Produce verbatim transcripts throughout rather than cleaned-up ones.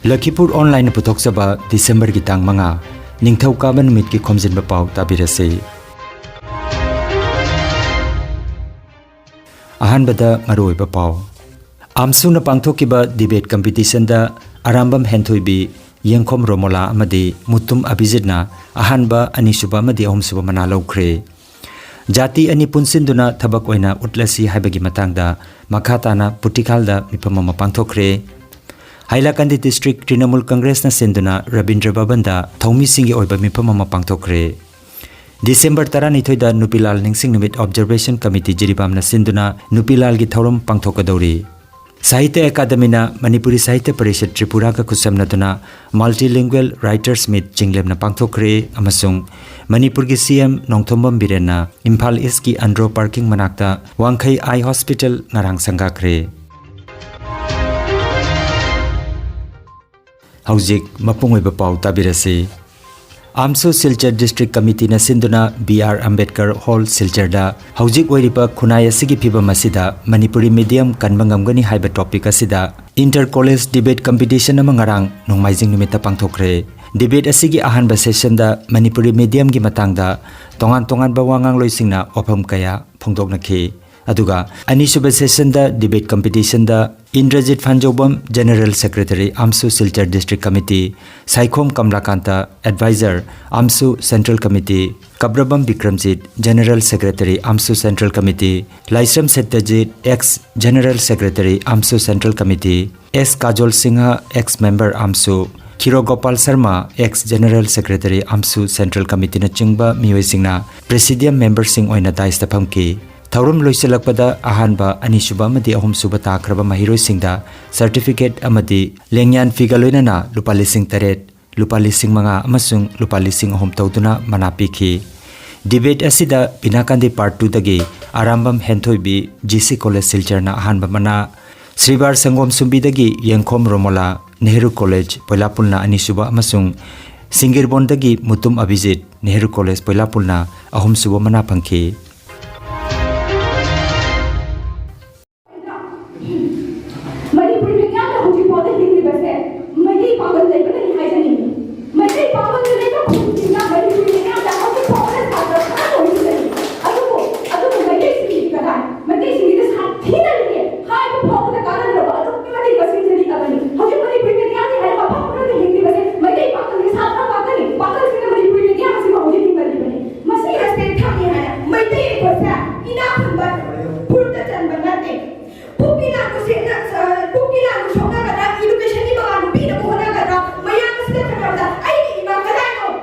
ꯂꯈꯤꯄꯨꯔ ꯑꯣꯟꯂꯥꯏꯟꯅ ꯄꯨꯊꯣꯛꯆꯕ ꯗꯤꯁꯦꯝꯕꯔꯒꯤ ꯇꯥꯡ ꯃꯉꯥ, ꯅꯤꯡꯊꯧꯀꯥꯕ ꯅꯨꯃꯤꯠꯀꯤ ꯈꯣꯝꯖꯤꯟꯕ ꯄꯥꯎ ꯇꯥꯕꯤꯔꯁꯤ꯫ ꯑꯍꯥꯟꯕꯗ ꯃꯔꯨꯑꯣꯏꯕ ꯄꯥꯎ꯫ ꯑꯥꯝꯁꯨꯅ ꯄꯥꯡꯊꯣꯛꯈꯤꯕ ꯗꯤꯕꯦꯠ ꯀꯝꯄꯤꯇꯤꯁꯟꯗ ꯑꯔꯥꯝꯕꯝ ꯍꯦꯟꯊꯣꯏꯕꯤ, ꯌꯦꯡꯈꯣꯝ ꯔꯣꯃꯣꯂꯥ ꯑꯃꯗꯤ ꯃꯨꯇꯨꯝ ꯑꯕꯤꯖꯤꯠꯅ ꯑꯍꯥꯟꯕ, ꯑꯅꯤꯁꯨꯕ ꯑꯃꯗꯤ ꯑꯍꯨꯝꯁꯨꯕ ꯃꯅꯥ ꯂꯧꯈ꯭ꯔꯦ꯫ ꯖꯥꯇꯤ ꯑꯅꯤ ꯄꯨꯟꯁꯤꯟꯗꯨꯅ ꯊꯕꯛ ꯑꯣꯏꯅ ꯎꯠꯂꯁꯤ ꯍꯥꯏꯕꯒꯤ ꯃꯇꯥꯡꯗ ꯃꯈꯥ ꯇꯥꯅ ꯄꯨꯇꯤꯈꯥꯜꯗ ꯃꯤꯐꯝ ꯑꯃ ꯄꯥꯡꯊꯣꯛꯈ꯭ꯔꯦ꯫ ꯍꯥꯏꯂꯥꯀꯟꯗꯤ ꯗꯤꯁꯇ꯭ꯔꯤꯛ ꯇ꯭ꯔꯤꯅꯃꯨꯜ ꯀꯪꯒ꯭ꯔꯦꯁꯅ ꯁꯤꯟꯗꯨꯅ ꯔꯕꯤꯟꯗ꯭ꯔ ꯚꯕꯟꯗ ꯊꯧꯃꯤꯁꯤꯡꯒꯤ ꯑꯣꯏꯕ ꯃꯤꯐꯝ ꯑꯃ ꯄꯥꯡꯊꯣꯛꯈ꯭ꯔꯦ꯫ ꯗꯤꯁꯦꯝꯕꯔ ꯇꯔꯥꯅꯤꯊꯣꯏꯗ ꯅꯨꯄꯤꯂꯥꯜ ꯅꯤꯡꯁꯤꯡ ꯅꯨꯃꯤꯠ ꯑꯣꯕꯖꯔꯕꯦꯁꯟ ꯀꯃꯤꯇꯤ ꯖꯤꯔꯤꯕꯥꯝꯅ ꯁꯤꯟꯗꯨꯅ ꯅꯨꯄꯤꯂꯥꯜꯒꯤ ꯊꯧꯔꯝ ꯄꯥꯡꯊꯣꯛꯀꯗꯧꯔꯤ꯫ ꯁꯥꯍꯤꯇ꯭ꯌ ꯑꯦꯀꯥꯗꯃꯤꯅ ꯃꯅꯤꯄꯨꯔꯤ ꯁꯥꯍꯤꯇ꯭ꯌ ꯄꯔꯤꯁꯠ ꯇ꯭ꯔꯤꯄꯨꯔꯥꯒ ꯈꯨꯠꯁꯝꯅꯗꯨꯅ Multilingual Writers Meet ꯆꯤꯡꯂꯦꯝꯅ ꯄꯥꯡꯊꯣꯛꯈ꯭ꯔꯦ ꯑꯃꯁꯨꯡ ꯃꯅꯤꯄꯨꯔꯒꯤ ꯁꯤ ꯑꯦꯝ ꯅꯣꯡꯊꯣꯝꯕꯝ ꯕꯤꯔꯦꯟꯅ ꯏꯝꯐꯥꯜ ꯏꯁꯀꯤ ꯑꯟꯗ꯭ꯔꯣ ꯄꯥꯔꯀꯤꯡ ꯃꯅꯥꯛꯇ ꯋꯥꯡꯈꯩ ꯑꯥꯏ ꯍꯣꯁꯄꯤꯇꯥꯜ ꯉꯔꯥꯡ ꯁꯪꯒꯥꯈ꯭ꯔꯦ꯫ ꯍꯧꯖꯤꯛ ꯃꯄꯨꯡ ꯑꯣꯏꯕ ꯄꯥꯎ ꯇꯥꯕꯤꯔꯁꯤ꯫ ꯑꯥꯝꯁꯨ ꯁꯤꯜꯆꯔ ꯗꯤꯁꯇ꯭ꯔꯤꯛ ꯀꯃꯤꯇꯤꯅ ꯁꯤꯟꯗꯨꯅ ꯕꯤ ꯑꯥꯔ ꯑꯝꯕꯦꯗꯀꯔ ꯍꯣꯜ ꯁꯤꯜꯆꯔꯗ ꯍꯧꯖꯤꯛ ꯑꯣꯏꯔꯤꯕ ꯈꯨꯟꯅꯥꯏ ꯑꯁꯤꯒꯤ ꯐꯤꯕꯝ ꯑꯁꯤꯗ ꯃꯅꯤꯄꯨꯔꯤ ꯃꯤꯗꯤꯌꯝ ꯀꯟꯕ ꯉꯝꯒꯅꯤ ꯍꯥꯏꯕ ꯇꯣꯄꯤꯛ ꯑꯁꯤꯗ ꯏꯟꯇꯔ ꯀꯣꯂꯦꯖ ꯗꯤꯕꯦꯠ ꯀꯝꯄꯤꯇꯤꯁꯟ ꯑꯃ ꯉꯔꯥꯡ ꯅꯣꯡꯃꯥꯏꯖꯤꯡ ꯅꯨꯃꯤꯠꯇ ꯄꯥꯡꯊꯣꯛꯈ꯭ꯔꯦ꯫ ꯗꯤꯕꯦꯠ ꯑꯁꯤꯒꯤ ꯑꯍꯥꯟꯕ ꯁꯦꯁꯟꯗ ꯃꯅꯤꯄꯨꯔꯤ ꯃꯤꯗꯤꯌꯝꯒꯤ ꯃꯇꯥꯡꯗ ꯇꯣꯉꯥꯟ ꯇꯣꯉꯥꯟꯕ ꯋꯥꯉꯥꯡꯂꯣꯏꯁꯤꯡꯅ ꯋꯥꯐꯝ ꯀꯌꯥ ꯐꯣꯡꯗꯣꯛꯅꯈꯤ꯫ ꯑꯗꯨꯒ ꯑꯅꯤꯁꯨꯕ ꯁꯦꯁꯟꯗ ꯗꯤꯕꯦꯠ ꯀꯝꯄꯤꯇꯤꯁꯟꯗ Indrajit Phanjoubam, general secretary, AMSU Silchar district committee, Saikhom Kamalakanta, advisor, AMSU central committee, Kabrabam Bikramjit, general secretary, AMSU central committee, Laishram Satyajit, ex general secretary, AMSU central committee, S Kajol Singh, ex member, AMSU, Khiro Gopal Sharma, ex general secretary, AMSU central ꯀꯃꯤꯇꯤꯅꯆꯤꯡꯕ ꯃꯤꯑꯣꯏꯁꯤꯡꯅ ꯄ꯭ꯔꯦꯁꯤꯗꯤꯌꯝ ꯃꯦꯝꯕꯔꯁꯤꯡ ꯑꯣꯏꯅ ꯗꯥꯏꯁꯇ ꯐꯝꯈꯤ꯫ ꯊꯧꯔꯝ ꯂꯣꯏꯁꯤꯜꯂꯛꯄꯗ ꯑꯍꯥꯟꯕ, ꯑꯅꯤꯁꯨꯕ ꯑꯃꯗꯤ ꯑꯍꯨꯝꯁꯨꯕ ꯇꯥꯈ꯭ꯔꯕ ꯃꯍꯩꯔꯣꯏꯁꯤꯡꯗ ꯁꯔꯇꯤꯐꯤꯀꯦꯠ ꯑꯃꯗꯤ ꯂꯦꯡꯌꯥꯟ ꯐꯤꯒ ꯂꯣꯏꯅꯅ ꯂꯨꯄꯥ ꯂꯤꯁꯤꯡ ꯇꯔꯦꯠ, ꯂꯨꯄꯥ ꯂꯤꯁꯤꯡ ꯃꯉꯥ ꯑꯃꯁꯨꯡ ꯂꯨꯄꯥ ꯂꯤꯁꯤꯡ ꯑꯍꯨꯝ ꯇꯧꯗꯨꯅ ꯃꯅꯥ ꯄꯤꯈꯤ꯫ ꯗꯤꯕꯦꯠ ꯑꯁꯤꯗ ꯕꯤꯅꯥꯀꯥꯟꯗꯤ part ꯇꯨꯗꯒꯤ Arambam ꯍꯦꯟꯊꯣꯏꯕꯤ, G C college ꯁꯤꯜꯆꯔꯅ ꯑꯍꯥꯟꯕ ꯃꯅꯥ, ꯁ꯭ꯔꯤꯕꯥꯔ ꯁꯪꯒꯣꯝ ꯁꯨꯝꯕꯤꯗꯒꯤ ꯌꯦꯡꯈꯣꯝ ꯔꯣꯃꯣꯂꯥ, ꯅꯦꯍꯔꯨ ꯀꯣꯂꯦꯖ ꯄꯣꯏꯂꯥꯄꯨꯜꯅ ꯑꯅꯤꯁꯨꯕ ꯑꯃꯁꯨꯡ ꯁꯤꯡꯒꯤꯔꯕꯣꯟꯗꯒꯤ ꯃꯨꯇꯨꯝ ꯑꯕꯤꯖꯤꯠ, ꯅꯦꯍꯔꯨ ꯀꯣꯂꯦꯖ ꯄꯣꯏꯂꯥꯄꯨꯜꯅ ꯑꯍꯨꯝꯁꯨꯕ ꯃꯅꯥ ꯐꯪꯈꯤ꯫ ꯃꯅꯤꯄꯨꯔꯤ ꯃꯤꯌꯥꯝꯅ ꯍꯧꯖꯤꯛ ꯐꯥꯎꯗ ꯍꯤꯡꯂꯤꯕꯁꯦ ꯃꯌꯦꯛ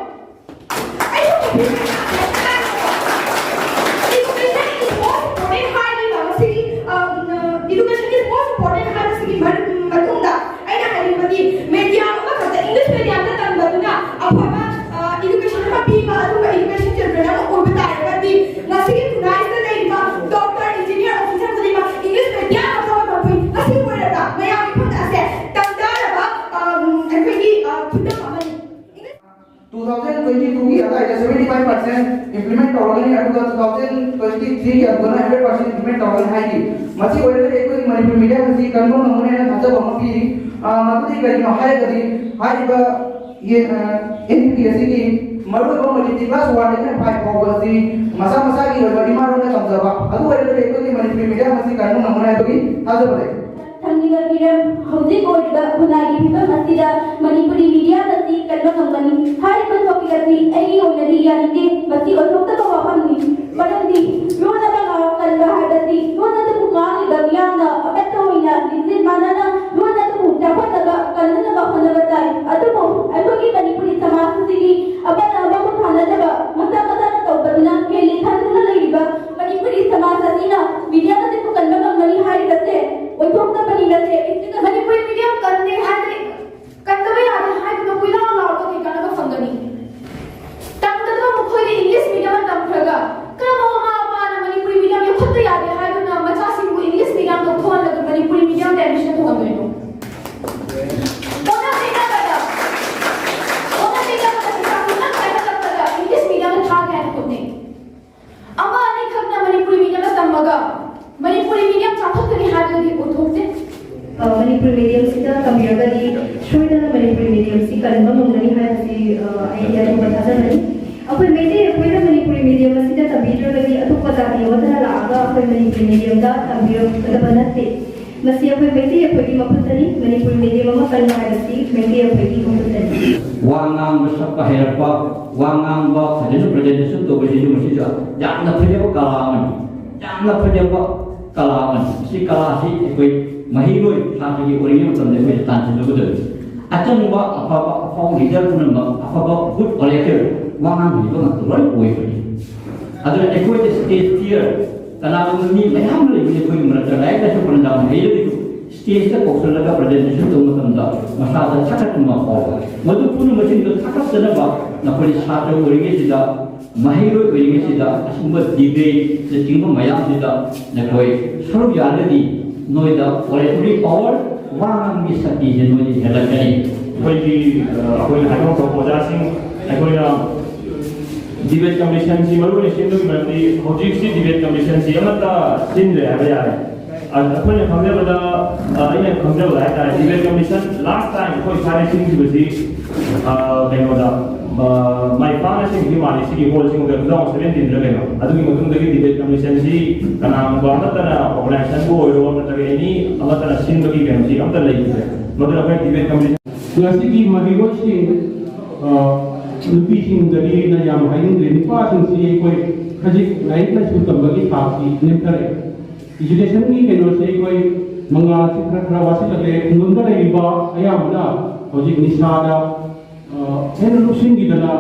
ꯑꯗꯨꯒ two thousand twenty three ꯌꯧꯕꯅ hundred percent implement ꯇꯧꯒꯅꯤ ꯍꯥꯏꯔꯤ꯫ ꯃꯁꯤ ꯑꯣꯏꯔꯒꯗꯤ ꯑꯩꯈꯣꯏꯒꯤ ꯃꯅꯤꯄꯨꯔ ꯃꯤꯗꯤꯌꯥ ꯑꯁꯤ ꯀꯟꯕ ꯉꯝꯒꯅꯤ ꯍꯥꯏꯅ ꯊꯥꯖꯕ ꯑꯃ ꯄꯤꯔꯤ꯫ ꯑ, ꯃꯗꯨꯗꯤ ꯀꯔꯤꯅꯣ ꯍꯥꯏꯔꯒꯗꯤ ꯍꯥꯏꯔꯤꯕ ꯌꯦ-, ꯑ, N P P ꯑꯁꯤꯒꯤ ꯃꯔꯨꯑꯣꯏꯕ multiple class one ꯗꯒꯤꯅ five ꯐꯥꯎꯕ ꯑꯁꯤ ꯃꯁꯥ ꯃꯁꯥꯒꯤ ꯑꯣꯏꯕ ꯏꯃꯥ ꯂꯣꯟꯗ ꯇꯝꯖꯕ, ꯑꯗꯨ ꯑꯣꯏꯔꯒꯗꯤ ꯑꯩꯈꯣꯏꯒꯤ ꯃꯅꯤꯄꯨꯔꯤ ꯃꯤꯗꯤꯌꯝ ꯑꯁꯤ ꯀꯟꯕ ꯉꯝꯒꯅꯤ ꯍꯥꯏꯕꯒꯤ ꯊꯥꯖꯕ ꯂꯩ꯫ ꯊꯝꯂꯤꯕ ꯐꯤꯔꯦꯞ ꯍꯧꯖꯤꯛ ꯑꯣꯏꯔꯤꯕ ꯈꯨꯟꯅꯥꯏꯒꯤ ꯐꯤꯕꯝ ꯑꯁꯤꯗ ꯃꯅꯤꯄꯨꯔꯤ ꯃꯤꯗꯤꯌꯝ ꯑꯁꯤ ꯀꯟꯕ ꯉꯝꯒꯅꯤ꯫ ꯍꯥꯏꯔꯤꯕ topic ꯑꯁꯤ ꯑꯩꯒꯤ ꯑꯣꯏꯅꯗꯤ ꯌꯥꯅꯤꯡꯗꯦ, ꯃꯁꯤ ꯑꯣꯏꯊꯣꯛꯇꯕ ꯋꯥꯐꯝꯅꯤ꯫ ꯃꯔꯝꯗꯤ ꯂꯣꯟ ꯑꯃ ꯉꯥꯡ ꯀꯟꯕ ꯍꯥꯏꯕꯁꯤ ꯂꯣꯟ ꯑꯗꯨꯕꯨ ꯉꯥꯡꯂꯤꯕ ꯃꯤꯌꯥꯝꯅ ꯑꯃꯠꯇ ꯑꯣꯏꯅ ꯂꯤꯡꯖꯦꯜ ꯃꯥꯟꯅꯅ ꯂꯣꯟ ꯑꯗꯨꯕꯨ ꯆꯥꯎꯈꯠꯅꯕ ꯀꯟꯅꯅꯕ ꯍꯣꯠꯅꯕ ꯇꯥꯏ꯫ ꯑꯗꯨꯕꯨ ꯑꯩꯈꯣꯏꯒꯤ ꯃꯅꯤꯄꯨꯔꯤ ꯁꯃꯥꯖ ꯑꯁꯤꯒꯤ ꯑꯃꯅ ꯑꯃꯕꯨ ꯊꯥꯅꯗꯕ, ꯃꯁꯥ ꯃꯁꯥꯅ ꯇꯧꯕꯗꯨꯅ ꯍꯦꯜꯂꯤ ꯈꯟꯗꯨꯅ ꯂꯩꯔꯤꯕ ꯃꯅꯤꯄꯨꯔꯤ ꯁꯃꯥꯖ ꯑꯁꯤꯅ ꯃꯤꯗꯤꯌꯝ ꯑꯁꯤꯕꯨ ꯀꯟꯕ ꯉꯝꯒꯅꯤ ꯍꯥꯏꯔꯤꯕꯁꯦ ꯑꯣꯏꯊꯣꯛꯇꯕꯅꯤ꯫ ꯃꯁꯤ ꯃꯅꯤꯄꯨꯔꯤ ꯃꯤꯗꯤꯌꯝ ꯀꯟꯗꯦ ꯍꯥꯏꯗꯤ ꯀꯟꯗꯕ ꯌꯥꯗꯦ ꯍꯥꯏꯗꯨꯅ ꯀꯣꯏꯂꯥꯎ ꯂꯥꯎꯔꯒ ꯀꯩ ꯀꯥꯟꯅꯕ ꯐꯪꯒꯅꯤ? ꯇꯝꯒꯗꯕ ꯃꯈꯣꯏꯗꯤ ꯏꯪꯂꯤꯁ ꯃꯤꯗꯤꯌꯝꯗ ꯇꯝꯈ꯭ꯔꯒ ꯀꯔꯝꯕ ꯃꯃꯥ ꯃꯄꯥꯅ ꯃꯅꯤꯄꯨꯔꯤ ꯃꯤꯗꯤꯌꯝ ꯌꯣꯛꯈꯠꯄ ꯌꯥꯗꯦ ꯍꯥꯏꯗꯨꯅ ꯃꯆꯥꯁꯤꯡꯕꯨ ꯏꯪꯂꯤꯁ ꯃꯤꯗꯤꯌꯝꯗ ꯊꯣꯛꯍꯜꯂꯒ ꯃꯅꯤꯄꯨꯔꯤ ꯃꯤꯗꯤꯌꯝꯗ admission ꯇꯧꯍꯟꯗꯣꯏꯅꯣ? ꯑꯣꯟꯅ ꯇꯩꯅꯕꯗ, ꯑꯣꯟꯅ ꯇꯩꯅꯕꯗ ꯄꯩꯁꯥ ꯄꯨꯝꯅꯃꯛ ꯈꯥꯏꯒꯠꯂꯛꯄꯗ ꯏꯪꯂꯤꯁ ꯃꯤꯗꯤꯌꯝꯗ ꯊꯥꯒꯦ ꯍꯥꯏꯅ ꯍꯣꯠꯅꯩ꯫ ꯑꯃ ꯑꯅꯤꯈꯛꯅ ꯃꯅꯤꯄꯨꯔꯤ ꯃꯤꯗꯤꯌꯝꯗ ꯇꯝꯃꯒ ꯃꯅꯤꯄꯨꯔꯤ ꯃꯤꯗꯤꯌꯝ ꯆꯥꯎꯈꯠꯀꯅꯤ ꯍꯥꯏꯕꯗꯨꯗꯤ ꯑꯣꯏꯊꯣꯛꯇꯦ꯫ ꯑ, ꯃꯅꯤꯄꯨꯔꯤ ꯃꯤꯗꯤꯌꯝꯁꯤꯗ ꯇꯝꯕꯤꯔꯒꯗꯤ ꯁꯣꯏꯗꯅ ꯃꯅꯤꯄꯨꯔꯤ ꯃꯤꯗꯤꯌꯝꯁꯤ ꯀꯟꯕ ꯉꯝꯒꯅꯤ ꯍꯥꯏꯕꯁꯤ, ꯑ, ꯑꯩꯗꯤ ꯑꯇꯣꯞꯄ ꯊꯥꯖꯒꯅꯤ꯫ ꯑꯩꯈꯣꯏ ꯃꯩꯇꯩ ꯑꯩꯈꯣꯏꯅ ꯃꯅꯤꯄꯨꯔꯤ ꯃꯤꯗꯤꯌꯝ ꯑꯁꯤꯗ ꯇꯝꯕꯤꯗ꯭ꯔꯒꯗꯤ ꯑꯇꯣꯞꯄ ꯖꯥꯇꯤ ꯑꯃꯠꯇꯅ ꯂꯥꯛꯑꯒ ꯑꯩꯈꯣꯏ ꯃꯅꯤꯄꯨꯔꯤ ꯃꯤꯗꯤꯌꯝꯗ ꯇꯝꯕꯤꯔꯛꯀꯗꯕ ꯅꯠꯇꯦ꯫ ꯃꯁꯤ ꯑꯩꯈꯣꯏ ꯃꯩꯇꯩ ꯑꯩꯈꯣꯏꯒꯤ ꯃꯈꯨꯠꯇꯅꯤ꯫ ꯃꯅꯤꯄꯨꯔꯤ ꯃꯤꯗꯤꯌꯝ ꯑꯃ ꯀꯟꯕ ꯍꯥꯏꯕꯁꯤ ꯃꯩꯇꯩ ꯑꯩꯈꯣꯏꯒꯤ ꯃꯈꯨꯠꯇꯅꯤ꯫ ꯋꯥ ꯉꯥꯡꯕ ꯁꯛꯄ ꯍꯩꯔꯛꯄ, ꯋꯥ ꯉꯥꯡꯕ ꯐꯖꯅ presentation ꯇꯧꯕꯁꯤꯁꯨ ꯃꯁꯤꯁꯨ ꯌꯥꯝꯅ ꯐꯖꯕ ꯀꯂꯥ ꯑꯃꯅꯤ꯫ ꯌꯥꯝꯅ ꯐꯖꯕ ꯀꯂꯥ ꯑꯃꯅꯤ꯫ ꯁꯤ ꯀꯂꯥꯁꯤ ꯑꯩꯈꯣꯏ ꯃꯍꯩꯔꯣꯏ ꯁꯥꯇ꯭ꯔꯒꯤ ꯑꯣꯏꯔꯤꯉꯩ ꯃꯇꯝꯗ ꯑꯩꯈꯣꯏꯅ ꯇꯥꯟꯁꯤꯟꯒꯗꯕꯅꯤ꯫ ꯑꯆꯝꯕ, ꯑꯐꯕ, ꯑꯐꯥꯎ leader ꯄꯨꯝꯅꯃꯛ, ꯑꯐꯕ good orator, ꯋꯥ ꯉꯥꯡꯕ ꯍꯩꯕ ꯉꯥꯛꯇ ꯂꯣꯏ ꯑꯣꯏꯕꯅꯤ꯫ ꯑꯗꯨꯅ ꯑꯩꯈꯣꯏꯗ stage fear, ꯀꯅꯥꯒꯨꯝꯕ ꯃꯤ ꯃꯌꯥꯝ ꯂꯩꯕꯅꯤ ꯑꯩꯈꯣꯏꯒꯤ ꯃꯔꯛꯇ, ꯂꯥꯏꯔꯤꯛ ꯂꯥꯏꯁꯨ ꯐꯅ ꯌꯥꯝ ꯍꯩꯔꯒꯁꯨ stage ꯇ ꯀꯧꯁꯤꯜꯂꯒ presentation ꯇꯧꯕ ꯃꯇꯝꯗ ꯃꯁꯥꯗ ꯊꯛꯀꯠꯄ ꯑꯃ ꯐꯥꯎꯕ꯫ ꯃꯗꯨ ꯄꯨꯝꯅꯃꯛꯁꯤꯡꯗꯨ ꯊꯥꯒꯠꯆꯅꯕ ꯅꯈꯣꯏ ꯁꯥꯇ꯭ꯔ ꯑꯣꯏꯔꯤꯉꯩꯁꯤꯗ, ꯃꯍꯩꯔꯣꯏ ꯑꯣꯏꯔꯤꯉꯩꯁꯤꯗ ꯑꯁꯤꯒꯨꯝꯕ debate ꯅꯆꯤꯡꯕ ꯃꯌꯥꯝꯁꯤꯗ ꯅꯈꯣꯏ ꯁꯔꯨꯛ ꯌꯥꯔꯒꯗꯤ ꯅꯣꯏꯗ oratory power, ꯋꯥ ꯉꯥꯡꯕꯒꯤ ꯁꯛꯇꯤꯁꯦ ꯅꯣꯏꯗ ꯍꯦꯜꯂꯛꯀꯅꯤ꯫ ꯑꯩꯈꯣꯏꯒꯤ, ꯑ, ꯑꯩꯈꯣꯏꯅ ꯍꯥꯏꯗꯣꯛꯈ꯭ꯔꯕ ꯑꯣꯖꯥꯁꯤꯡ, ꯑꯩꯈꯣꯏꯅ Debate Commissionꯁꯤ ꯃꯔꯨ ꯑꯣꯏꯅ ꯁꯦꯝꯕꯒꯤ ꯃꯔꯝꯗꯤ ꯍꯧꯖꯤꯛꯁꯤ Debate Commissionꯁꯤ ꯑꯃꯠꯇ ꯁꯤꯟꯗ꯭ꯔꯦ ꯍꯥꯏꯕ ꯌꯥꯔꯦ꯫ ꯑ, ꯑꯩꯈꯣꯏꯅ ꯈꯪꯖꯕꯗ, ꯑ, ꯑꯩꯅ ꯈꯪꯖꯕꯗ ꯍꯥꯏꯇꯥꯔꯦ, Debate Commission last time ꯑꯩꯈꯣꯏ ꯏꯁꯥꯅ ꯁꯤꯟꯈꯤꯕꯁꯤ, ꯑ, ꯀꯩꯅꯣꯗ, ꯑ, ꯃꯥꯏ ꯄꯥꯛꯅ ꯁꯤꯟꯈꯤꯕ ꯃꯥꯜꯂꯤ, ꯁꯤꯒꯤ ꯍꯣꯜꯁꯤꯡꯗ two thousand seventeenꯗ ꯀꯩꯅꯣ꯫ ꯑꯗꯨꯒꯤ ꯃꯇꯨꯡꯗꯒꯤ Debate Commissionꯁꯤ ꯀꯅꯥꯒꯨꯝꯕ ꯑꯃꯠꯇꯅ, organizationꯕꯨ ꯑꯣꯏꯔꯣ ꯅꯠꯇ꯭ꯔꯒ any ꯑꯃꯠꯇꯅ ꯁꯤꯟꯕꯒꯤ ꯀꯩꯅꯣꯁꯤ ꯑꯝꯇ ꯂꯩꯈꯤꯗ꯭ꯔꯦ꯫ ꯃꯗꯨꯅ ꯑꯩꯈꯣꯏ Debate Commission ꯉꯁꯤꯒꯤ ꯃꯍꯩꯔꯣꯏꯁꯤꯡ, ꯑ, ꯅꯨꯄꯤꯁꯤꯡꯗꯗꯤ ꯑꯩꯅ ꯌꯥꯝ ꯍꯥꯏꯅꯤꯡꯗ꯭ꯔꯦ꯫ ꯅꯨꯄꯥꯁꯤꯡꯁꯤ ꯑꯩꯈꯣꯏ ꯍꯧꯖꯤꯛ ꯂꯥꯏꯔꯤꯛ ꯂꯥꯏꯁꯨ ꯇꯝꯕꯒꯤ ꯊꯥꯛꯁꯤ ꯅꯦꯝꯊꯔꯦ꯫ Educationꯒꯤ ꯀꯩꯅꯣꯁꯦ ꯑꯩꯈꯣꯏ ꯃꯉꯥꯜꯁꯤ ꯈꯔ ꯈꯔ ꯋꯥꯁꯤꯜꯂꯛꯂꯦ꯫ ꯈꯨꯡꯒꯪꯗ ꯂꯩꯔꯤꯕ ꯑꯌꯥꯝꯕꯅ ꯍꯧꯖꯤꯛ ꯅꯤꯁꯥꯗ, ꯑ, ꯍꯦꯟꯅ ꯂꯨꯞꯁꯤꯟꯈꯤꯗꯅ,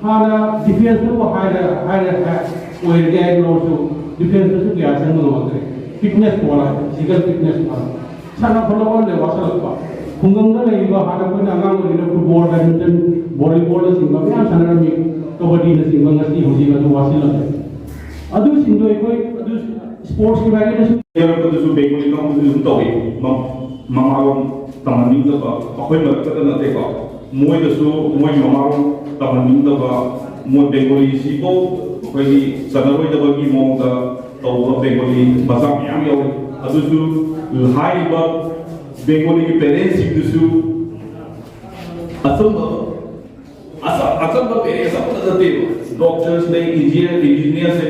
ꯍꯥꯟꯅ defenceꯇꯕꯨ ꯍꯥꯏꯔ-, ꯍꯥꯏꯔ-, ꯍꯥꯏ-, ꯑꯣꯏꯔꯒꯦ ꯍꯥꯏꯔꯁꯨ, defenceꯇꯁꯨ ꯀꯌꯥ ꯆꯪꯕ ꯉꯝꯃꯛꯇ꯭ꯔꯦ꯫ Fitness ꯋꯥꯠꯂꯛꯑꯦ, physical fitness ꯋꯥꯠꯂꯛꯑꯦ꯫ ꯁꯥꯟꯅ ꯈꯣꯠꯅꯕ ꯂꯣꯏ ꯋꯥꯠꯁꯤꯜꯂꯛꯄ꯫ ꯈꯨꯡꯒꯪꯗ ꯂꯩꯔꯤꯕ ꯍꯥꯟꯅ ꯑꯩꯈꯣꯏꯅ ꯑꯉꯥꯡ ꯑꯣꯏꯔꯤꯉꯩꯗ football, badminton, volleybalꯅꯆꯤꯡꯕ ꯃꯌꯥꯝ ꯁꯥꯟꯅꯔꯝꯃꯤ, ꯀꯕꯗꯤꯅꯆꯤꯡꯕ꯫ ꯉꯁꯤ ꯍꯧꯖꯤꯛ ꯑꯗꯨ ꯋꯥꯠꯁꯤꯜꯂꯛꯂꯦ꯫ ꯑꯗꯨꯁꯤꯡꯗꯣ ꯑꯩꯈꯣꯏ ꯑꯗꯨ sportsꯀꯤ ꯃꯥꯏꯀꯩꯗꯁꯨ ꯌꯥꯔꯛꯄꯗꯁꯨ Bengali ꯀꯥꯡꯕꯨꯁꯨ ꯑꯗꯨꯝ ꯇꯧꯏ꯫ ꯃ-, ꯃꯃꯥꯂꯣꯝ ꯇꯝꯍꯟꯅꯤꯡꯗꯕ, ꯑꯩꯈꯣꯏ ꯃꯔꯛꯇꯗ ꯅꯠꯇꯦꯀꯣ, ꯃꯣꯏꯗꯁꯨ ꯃꯣꯏ ꯃꯃꯥꯂꯣꯟ ꯇꯝꯍꯟꯅꯤꯡꯗꯕ, ꯃꯣꯏ Bengaliꯁꯤꯐꯧ ꯑꯩꯈꯣꯏꯒꯤ ꯆꯠꯅꯔꯣꯏꯗꯕꯒꯤ ꯃꯑꯣꯡꯗ ꯇꯧꯕ Bengali ꯃꯆꯥ ꯃꯌꯥꯝ ꯌꯥꯎꯏ꯫ ꯑꯗꯨꯁꯨ ꯍꯥꯏꯔꯤꯕ Bengaliꯒꯤ parentsꯁꯤꯡꯗꯨꯁꯨ ꯑꯆꯝꯕ, ꯑꯆ-, ꯑꯆꯝꯕ parents ꯑꯃꯠꯇ ꯅꯠꯇꯦꯕ꯫ Doctorsꯅꯦ, engineer, engineerꯁꯦ꯫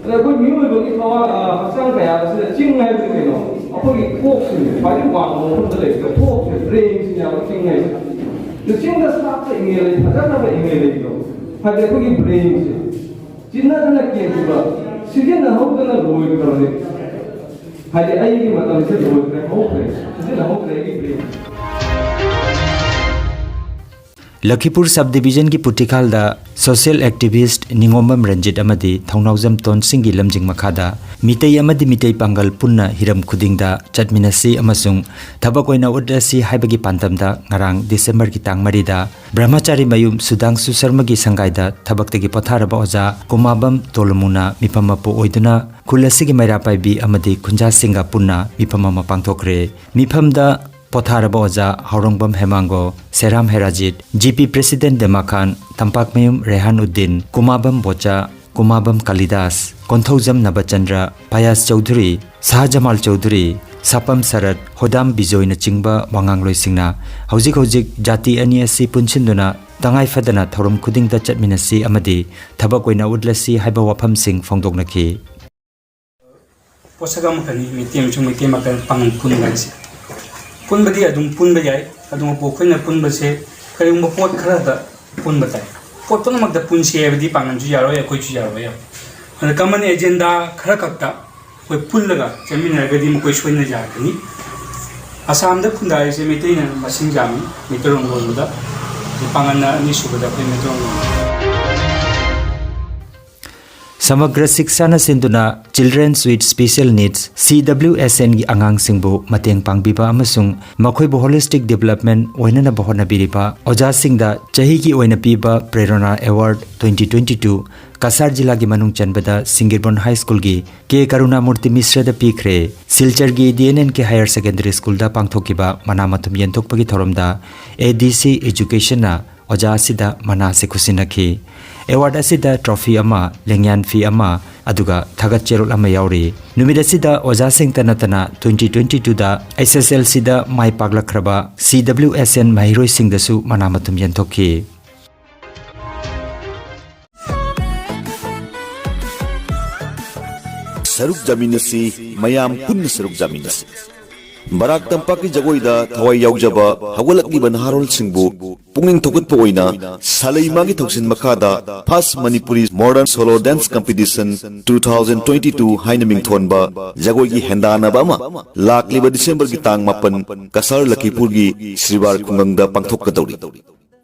ꯑꯗ ꯑꯩꯈꯣꯏ ꯃꯤꯑꯣꯏꯕꯒꯤ ꯊꯋꯥ-, ꯑ, ꯍꯛꯆꯥꯡ ꯀꯌꯥ ꯑꯁꯤꯗ ꯆꯤꯡ ꯍꯥꯏꯕꯁꯤ ꯀꯩꯅꯣ? ꯑꯩꯈꯣꯏꯒꯤ ꯀꯣꯛꯁꯤꯅꯦ ꯈ꯭ꯋꯥꯏꯗꯒꯤ ꯋꯥꯡꯕ ꯃꯐꯝꯗ ꯂꯩꯕ ꯀꯣꯛꯁꯦ, brainꯁꯤꯅꯦꯕ ꯆꯤꯡ ꯍꯥꯏꯁꯦ꯫ ꯑꯗ ꯆꯤꯡꯗ ꯁꯥꯠꯄ ꯏꯃꯦꯜ ꯂꯩ, ꯐꯖꯅꯕ ꯏꯃꯦꯜ ꯂꯩꯕꯗꯣ, ꯍꯥꯏꯗꯤ ꯑꯩꯈꯣꯏꯒꯤ brainꯁꯦ ꯆꯤꯟꯅꯗꯅ ꯀꯦꯟꯈꯤꯕ, ꯁꯤꯖꯤꯟꯅꯍꯧꯗꯅ ꯂꯣꯏꯈ꯭ꯔꯕꯅꯤ꯫ ꯍꯥꯏꯗꯤ ꯑꯩꯒꯤ ꯃꯇꯝꯁꯦ ꯂꯣꯏꯈ꯭ꯔꯦ, ꯍꯧꯈ꯭ꯔꯦ, ꯁꯤꯖꯤꯟꯅꯍꯧꯗ꯭ꯔꯦ ꯑꯩꯒꯤ brain꯫ ꯂꯈꯤꯄꯨꯔ sub divisionꯒꯤ ꯄꯨꯇꯤꯈꯥꯜꯗ social activist ꯅꯤꯉꯣꯝꯕꯝ Ranjit ꯑꯃꯗꯤ ꯊꯧꯅꯥꯎꯖꯝ ꯇꯣꯟꯁꯤꯡꯒꯤ ꯂꯝꯖꯤꯡ ꯃꯈꯥꯗ ꯃꯤꯇꯩ ꯑꯃꯗꯤ ꯃꯤꯇꯩ ꯄꯥꯡꯒꯜ ꯄꯨꯟꯅ ꯍꯤꯔꯝ ꯈꯨꯗꯤꯡꯗ ꯆꯠꯃꯤꯟꯅꯁꯤ ꯑꯃꯁꯨꯡ ꯊꯕꯛ ꯑꯣꯏꯅ ꯎꯠꯂꯁꯤ ꯍꯥꯏꯕꯒꯤ ꯄꯥꯟꯗꯝꯗ ꯉꯔꯥꯡ Decemberꯒꯤ ꯇꯥꯡ ꯃꯔꯤꯗ ꯕ꯭ꯔꯍꯃꯆꯥꯔꯤ ꯃꯌꯨꯝ ꯁꯨꯙꯥꯡꯁꯨ ꯁꯔꯃꯒꯤ ꯁꯪꯒꯥꯏꯗ ꯊꯕꯛꯇꯒꯤ ꯄꯣꯊꯥꯔꯕ ꯑꯣꯖꯥ ꯀꯨꯃꯥꯕꯝ ꯇꯣꯂꯨꯃꯨꯅ ꯃꯤꯐꯝ ꯃꯄꯨ ꯑꯣꯏꯗꯨꯅ ꯈꯨꯜ ꯑꯁꯤꯒꯤ ꯃꯩꯔꯥ ꯄꯥꯏꯕꯤ ꯑꯃꯗꯤ ꯈꯨꯟꯖꯥꯁꯤꯡꯒ ꯄꯨꯟꯅ ꯃꯤꯐꯝ ꯑꯃ ꯄꯥꯡꯊꯣꯛꯈ꯭ꯔꯦ꯫ ꯃꯤꯐꯝꯗ ꯄꯣꯊꯥꯔꯕ ꯑꯣꯖꯥ Haorongbam Hemango, Seram Herajit, G P president Demakhan, Tampakmayum Rehan Uddin, Kumabam Bocha, Kumabam Kalidas, Konthoujam Nabachandra, Fayaz Chowdhury, Shahjamal Chowdhury, Sapam Sarat, Hodam ꯕꯤꯖꯣꯏꯅꯆꯤꯡꯕ ꯋꯥꯉꯥꯡꯂꯣꯏꯁꯤꯡꯅ ꯍꯧꯖꯤꯛ ꯍꯧꯖꯤꯛ ꯖꯥꯇꯤ ꯑꯅꯤ ꯑꯁꯤ ꯄꯨꯟꯁꯤꯟꯗꯨꯅ ꯇꯉꯥꯏ ꯐꯗꯅ ꯊꯧꯔꯝ ꯈꯨꯗꯤꯡꯗ ꯆꯠꯃꯤꯟꯅꯁꯤ ꯑꯃꯗꯤ ꯊꯕꯛ ꯑꯣꯏꯅ ꯎꯠꯂꯁꯤ ꯍꯥꯏꯕ ꯋꯥꯐꯝꯁꯤꯡ ꯐꯣꯡꯗꯣꯛꯅꯈꯤ꯫ ꯄꯣꯠꯁꯛ ꯑꯃꯈꯛꯅꯤ ꯃꯩꯇꯩ ꯑꯃꯁꯨꯡ ꯃꯩꯇꯩ ꯃꯈꯜ ꯄꯥꯉꯜ ꯄꯨꯟꯕ ꯍꯥꯏꯁꯦ꯫ ꯄꯨꯟꯕꯗꯤ ꯑꯗꯨꯝ ꯄꯨꯟꯕ ꯌꯥꯏ, ꯑꯗꯨꯕꯨ ꯑꯩꯈꯣꯏꯅ ꯄꯨꯟꯕꯁꯦ ꯀꯔꯤꯒꯨꯝꯕ ꯄꯣꯠ ꯈꯔꯗ ꯄꯨꯟꯕ ꯇꯥꯏ꯫ ꯄꯣꯠ ꯄꯨꯝꯅꯃꯛꯇ ꯄꯨꯟꯁꯤ ꯍꯥꯏꯕꯗꯤ ꯄꯥꯉꯜꯁꯨ ꯌꯥꯔꯣꯏ, ꯑꯩꯈꯣꯏꯁꯨ ꯌꯥꯔꯣꯏ꯫ ꯑꯗ ꯀꯃꯟ ꯑꯦꯖꯦꯟꯗꯥ ꯈꯔꯈꯛꯇ ꯑꯩꯈꯣꯏ ꯄꯨꯜꯂꯒ ꯆꯠꯃꯤꯟꯅꯔꯒꯗꯤ ꯃꯈꯣꯏ ꯁꯣꯏꯗꯅ ꯌꯥꯔꯛꯀꯅꯤ꯫ ꯑꯁꯥꯝꯗ ꯈꯨꯟꯗꯥꯔꯤꯁꯦ ꯃꯩꯇꯩꯅ ꯃꯁꯤꯡ ꯌꯥꯝꯃꯤ, ꯃꯩꯇꯩꯔꯣꯟ ꯂꯣꯟꯕꯗ꯫ ꯄꯥꯉꯜꯅ ꯑꯅꯤꯁꯨꯕꯗ ꯑꯩꯈꯣꯏ ꯃꯩꯇꯩꯔꯣꯟ ꯂꯣꯟꯕ꯫ ꯁꯃꯒ꯭ꯔ ꯁꯤꯛꯁꯥꯅ ꯁꯤꯟꯗꯨꯅ Children's with Special Needs, ꯁꯤ ꯗꯕ꯭ꯂꯤꯎ ꯑꯦꯁ ꯑꯦꯟꯒꯤ ꯑꯉꯥꯡꯁꯤꯡꯕꯨ ꯃꯇꯦꯡ ꯄꯥꯡꯕꯤꯕ ꯑꯃꯁꯨꯡ ꯃꯈꯣꯏꯕꯨ ꯍꯣꯂꯤꯁꯇꯤꯛ ꯗꯤꯕꯦꯂꯞꯃꯦꯟ ꯑꯣꯏꯅꯅꯕ ꯍꯣꯠꯅꯕꯤꯔꯤꯕ ꯑꯣꯖꯥꯁꯤꯡꯗ ꯆꯍꯤꯒꯤ ꯑꯣꯏꯅ ꯄꯤꯕ Prerna award twenty twenty two ꯀꯁꯥꯔ ꯖꯤꯂꯥꯒꯤ ꯃꯅꯨꯡ ꯆꯟꯕꯗ ꯁꯤꯡꯒꯤꯔꯕꯣꯟ ꯍꯥꯏ ꯁ꯭ꯀꯨꯜꯒꯤ ꯀꯦ ꯀꯔꯨꯅꯥꯃꯨꯔꯇꯤ ꯃꯤꯁ꯭ꯔꯗ ꯄꯤꯈ꯭ꯔꯦ꯫ ꯁꯤꯜꯆꯔꯒꯤ D N N K higher secondary ꯁ꯭ꯀꯨꯜꯗ ꯄꯥꯡꯊꯣꯛꯈꯤꯕ ꯃꯅꯥ ꯃꯊꯨꯝ ꯌꯦꯟꯊꯣꯛꯄꯒꯤ ꯊꯧꯔꯝꯗ ꯑꯦ ꯗꯤ ꯁꯤ ꯏꯖꯨꯀꯦꯁꯟꯅ ꯑꯣꯖꯥ ꯑꯁꯤꯗ ꯃꯅꯥ ꯑꯁꯤ ꯈꯨꯠꯁꯤꯟꯅꯈꯤ꯫ ꯑꯦꯋꯥꯔꯗ ꯑꯁꯤꯗ ꯇ꯭ꯔꯣꯐꯤ ꯑꯃ, ꯂꯦꯡꯌꯥꯟ ꯐꯤ ꯑꯃ, ꯑꯗꯨꯒ ꯊꯥꯒꯠ ꯆꯦꯔꯣꯜ ꯑꯃ ꯌꯥꯎꯔꯤ꯫ ꯅꯨꯃꯤꯠ ꯑꯁꯤꯗ ꯑꯣꯖꯥꯁꯤꯡꯇ ꯅꯠꯇꯅ twenty twenty two ꯗ H S L C ꯗ ꯃꯥꯏ ꯄꯥꯛꯂꯛꯈ꯭ꯔꯕ C W S N ꯃꯍꯩꯔꯣꯏꯁꯤꯡꯗꯁꯨ ꯃꯅꯥ ꯃꯊꯨꯝ ꯌꯦꯟꯊꯣꯛꯈꯤ꯫ ꯁꯔꯨꯛ ꯌꯥꯃꯤꯟꯅꯁꯤ, ꯃꯌꯥꯝ ꯄꯨꯟꯅ ꯁꯔꯨꯛ ꯌꯥꯃꯤꯟꯅꯁꯤ꯫ ꯕꯔꯥꯛ ꯇꯝꯄꯥꯛꯀꯤ ꯖꯒꯣꯏꯗ ꯊꯋꯥꯏ ꯌꯥꯎꯖꯕ ꯍꯧꯒꯠꯂꯛꯂꯤꯕ ꯅꯍꯥꯔꯣꯜꯁꯤꯡꯕꯨ ꯄꯨꯛꯅꯤꯡ ꯊꯧꯒꯠꯄ ꯑꯣꯏꯅ ꯁꯥꯂꯩꯃꯥꯒꯤ ꯊꯧꯁꯤꯜ ꯃꯈꯥꯗ First Manipuri Modern Solo Dance Competition two thousand twenty two ꯍꯥꯏꯅ ꯃꯤꯡꯊꯣꯟꯕ ꯖꯒꯣꯏꯒꯤ ꯍꯦꯟꯗꯥꯟꯅꯕ ꯑꯃ ꯂꯥꯛꯂꯤꯕ ꯗꯤꯁꯦꯝꯕꯔꯒꯤ ꯇꯥꯡ ꯃꯥꯄꯟ ꯀꯁꯥꯔ ꯂꯈꯤꯄꯨꯔꯒꯤ ꯁ꯭ꯔꯤꯕꯥꯔ ꯈꯨꯡꯒꯪꯗ ꯄꯥꯡꯊꯣꯛꯀꯗꯧꯔꯤ꯫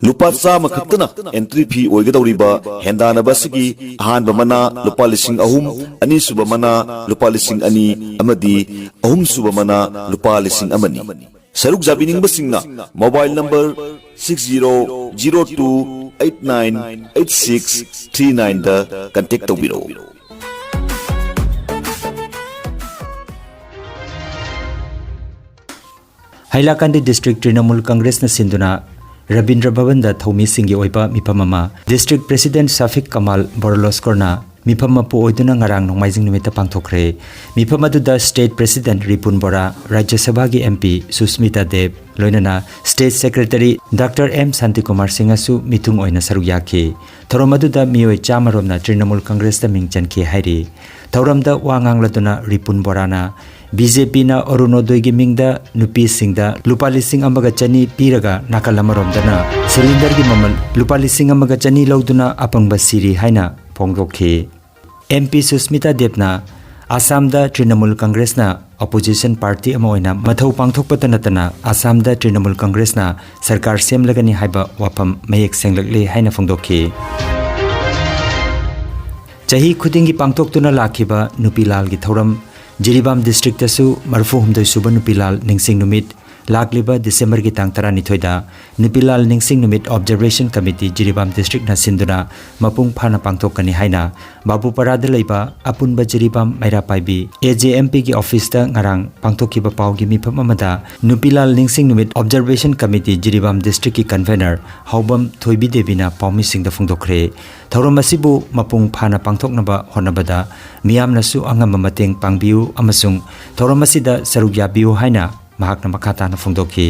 ꯂꯨꯄꯥ ꯆꯥꯝꯃ ꯈꯛꯇꯅ entry fee ꯑꯣꯏꯒꯗꯧꯔꯤꯕ ꯍꯦꯟꯗꯥꯟꯅꯕ ꯑꯁꯤꯒꯤ ꯑꯍꯥꯟꯕ ꯃꯅꯥ ꯂꯨꯄꯥ ꯂꯤꯁꯤꯡ ꯑꯍꯨꯝ, ꯑꯅꯤꯁꯨꯕ ꯃꯅꯥ ꯂꯨꯄꯥ ꯂꯤꯁꯤꯡ ꯑꯅꯤ ꯑꯃꯗꯤ ꯑꯍꯨꯝꯁꯨꯕ ꯃꯅꯥ ꯂꯨꯄꯥ ꯂꯤꯁꯤꯡ ꯑꯃꯅꯤ꯫ ꯁꯔꯨꯛ ꯌꯥꯕꯤꯅꯤꯡꯕꯁꯤꯡꯅ mobile number six zero zero two eight nine eight six three nine ꯗ contact ꯇꯧꯕꯤꯔꯛꯎ꯫ ꯍꯥꯏꯂꯥꯀꯥꯟꯗꯤ ꯗꯤꯁꯇ꯭ꯔꯤꯛ ꯇ꯭ꯔꯤꯅꯃꯨꯜ ꯀꯪꯒ꯭ꯔꯦꯁꯅ ꯁꯤꯟꯗꯨꯅ ꯔꯕꯤꯟꯗ꯭ꯔ ꯚꯕꯟꯗ ꯊꯧꯃꯤꯁꯤꯡꯒꯤ ꯑꯣꯏꯕ ꯃꯤꯐꯝ ꯑꯃ ꯗꯤꯁꯇ꯭ꯔꯤꯛ ꯄ꯭ꯔꯦꯁꯤꯗꯦꯟꯠ ꯁꯥꯐꯤꯛ ꯀꯃꯥꯜ ꯕꯣꯔꯂꯣꯁꯀꯣꯔꯅ ꯃꯤꯐꯝ ꯃꯄꯨ ꯑꯣꯏꯗꯨꯅ ꯉꯔꯥꯡ ꯅꯣꯡꯃꯥꯏꯖꯤꯡ ꯅꯨꯃꯤꯠꯇ ꯄꯥꯡꯊꯣꯛꯈ꯭ꯔꯦ꯫ ꯃꯤꯐꯝ ꯑꯗꯨꯗ ꯁ꯭ꯇꯦꯠ ꯄ꯭ꯔꯦꯁꯤꯗꯦꯟꯠ ꯔꯤꯄꯨꯟ ꯕꯣꯔꯥ, ꯔꯥꯖ꯭ꯌ ꯁꯚꯥꯒꯤ MP ꯁꯨꯁꯃꯤꯇꯥ ꯗꯦꯕ, ꯂꯣꯏꯅꯅ state secretary doctor M Shantikumar ꯁꯤꯡꯍꯁꯨ ꯃꯤꯊꯨꯡ ꯑꯣꯏꯅ ꯁꯔꯨꯛ ꯌꯥꯈꯤ꯫ ꯊꯧꯔꯝ ꯑꯗꯨꯗ ꯃꯤꯑꯣꯏ ꯆꯥꯝꯃ ꯔꯣꯝꯅ ꯇ꯭ꯔꯤꯅꯃꯨꯜ ꯀꯪꯒ꯭ꯔꯦꯁꯇ ꯃꯤꯡ ꯆꯟꯈꯤ ꯍꯥꯏꯔꯤ꯫ ꯊꯧꯔꯝꯗ ꯋꯥ ꯉꯥꯡꯂꯗꯨꯅ ꯔꯤꯄꯨꯟ ꯕꯣꯔꯥꯅ ꯕꯤ ꯖꯦ ꯄꯤꯅ ꯑꯔꯨꯅꯣꯗꯣꯏꯒꯤ ꯃꯤꯡꯗ ꯅꯨꯄꯤꯁꯤꯡꯗ ꯂꯨꯄꯥ ꯂꯤꯁꯤꯡ ꯑꯃꯒ ꯆꯅꯤ ꯄꯤꯔꯒ ꯅꯥꯀꯜ ꯑꯃꯔꯣꯝꯗꯅ ꯁꯤꯂꯤꯟꯗꯔꯒꯤ ꯃꯃꯜ ꯂꯨꯄꯥ ꯂꯤꯁꯤꯡ ꯑꯃꯒ ꯆꯅꯤ ꯂꯧꯗꯨꯅ ꯑꯄꯪꯕ ꯁꯤꯔꯤ ꯍꯥꯏꯅ ꯐꯣꯡꯗꯣꯛꯈꯤ꯫ MP ꯁꯨꯁꯃꯤꯇꯥ ꯗꯦꯕꯅ ꯑꯁꯥꯝꯗ ꯇ꯭ꯔꯤꯅꯃꯨꯜ ꯀꯪꯒ꯭ꯔꯦꯁꯅ ꯑꯣꯄꯣꯖꯤꯁꯟ ꯄꯥꯔꯇꯤ ꯑꯃ ꯑꯣꯏꯅ ꯃꯊꯧ ꯄꯥꯡꯊꯣꯛꯄꯇ ꯅꯠꯇꯅ ꯑꯁꯥꯝꯗ ꯇ꯭ꯔꯤꯅꯃꯨꯜ ꯀꯪꯒ꯭ꯔꯦꯁꯅ ꯁꯔꯀꯥꯔ ꯁꯦꯝꯂꯒꯅꯤ ꯍꯥꯏꯕ ꯋꯥꯐꯝ ꯃꯌꯦꯛ ꯁꯦꯡꯂꯛꯂꯦ ꯍꯥꯏꯅ ꯐꯣꯡꯗꯣꯛꯈꯤ꯫ ꯆꯍꯤ ꯈꯨꯗꯤꯡꯒꯤ ꯄꯥꯡꯊꯣꯛꯇꯨꯅ ꯂꯥꯛꯈꯤꯕ ꯅꯨꯄꯤ ꯂꯥꯜꯒꯤ ꯊꯧꯔꯝ ꯖꯤꯔꯤꯕꯥꯝ ꯗꯤꯁꯇ꯭ꯔꯤꯛꯇꯁꯨ ꯃꯔꯤꯐꯨ ꯍꯨꯝꯗꯣꯏ ꯁꯨꯕ ꯅꯨꯄꯤ ꯂꯥꯜ ꯅꯤꯡꯁꯤꯡ ꯅꯨꯃꯤꯠ ꯂꯥꯛꯂꯤꯕ ꯗꯤꯁꯦꯝꯕꯔꯒꯤ ꯇꯥꯡ ꯇꯔꯥꯅꯤꯊꯣꯏꯗ ꯅꯨꯄꯤ ꯂꯥꯜ ꯅꯤꯡꯁꯤꯡ ꯅꯨꯃꯤꯠ ꯑꯣꯕꯖꯔꯕꯦꯁꯟ ꯀꯃꯤꯇꯤ ꯖꯤꯔꯤꯕꯥꯝ ꯗꯤꯁꯇ꯭ꯔꯤꯛꯅ ꯁꯤꯟꯗꯨꯅ ꯃꯄꯨꯡ ꯐꯥꯅ ꯄꯥꯡꯊꯣꯛꯀꯅꯤ ꯍꯥꯏꯅ ꯕꯥꯕꯨꯄꯥꯔꯥꯗ ꯂꯩꯕ ꯑꯄꯨꯟꯕ ꯖꯤꯔꯤꯕꯥꯝ ꯃꯩꯔꯥ ꯄꯥꯏꯕꯤ AJMPꯒꯤ ꯑꯣꯐꯤꯁꯇ ꯉꯔꯥꯡ ꯄꯥꯡꯊꯣꯛꯈꯤꯕ ꯄꯥꯎꯒꯤ ꯃꯤꯐꯝ ꯑꯃꯗ ꯅꯨꯄꯤ ꯂꯥꯜ ꯅꯤꯡꯁꯤꯡ ꯅꯨꯃꯤꯠ ꯑꯣꯕꯖꯔꯕꯦꯁꯟ ꯀꯃꯤꯇꯤ ꯖꯤꯔꯤꯕꯥꯝ ꯗꯤꯁꯇ꯭ꯔꯤꯛꯀꯤ ꯀꯟꯚꯦꯅꯔ ꯍꯥꯎꯕꯝ ꯊꯣꯏꯕꯤ ꯗꯦꯕꯤꯅ ꯄꯥꯎꯃꯤꯁꯤꯡꯗ ꯐꯣꯡꯗꯣꯛꯈ꯭ꯔꯦ꯫ ꯊꯧꯔꯝ ꯑꯁꯤꯕꯨ ꯃꯄꯨꯡ ꯐꯥꯅ ꯄꯥꯡꯊꯣꯛꯅꯕ ꯍꯣꯠꯅꯕꯗ ꯃꯤꯌꯥꯝꯅꯁꯨ ꯑꯉꯝꯕ ꯃꯇꯦꯡ ꯄꯥꯡꯕꯤꯌꯨ ꯑꯃꯁꯨꯡ ꯊꯧꯔꯝ ꯑꯁꯤꯗ ꯁꯔꯨꯛ ꯌꯥꯕꯤꯌꯨ ꯍꯥꯏꯅ ꯃꯍꯥꯛꯅ ꯃꯈꯥ ꯇꯥꯅ ꯐꯣꯡꯗꯣꯛꯈꯤ꯫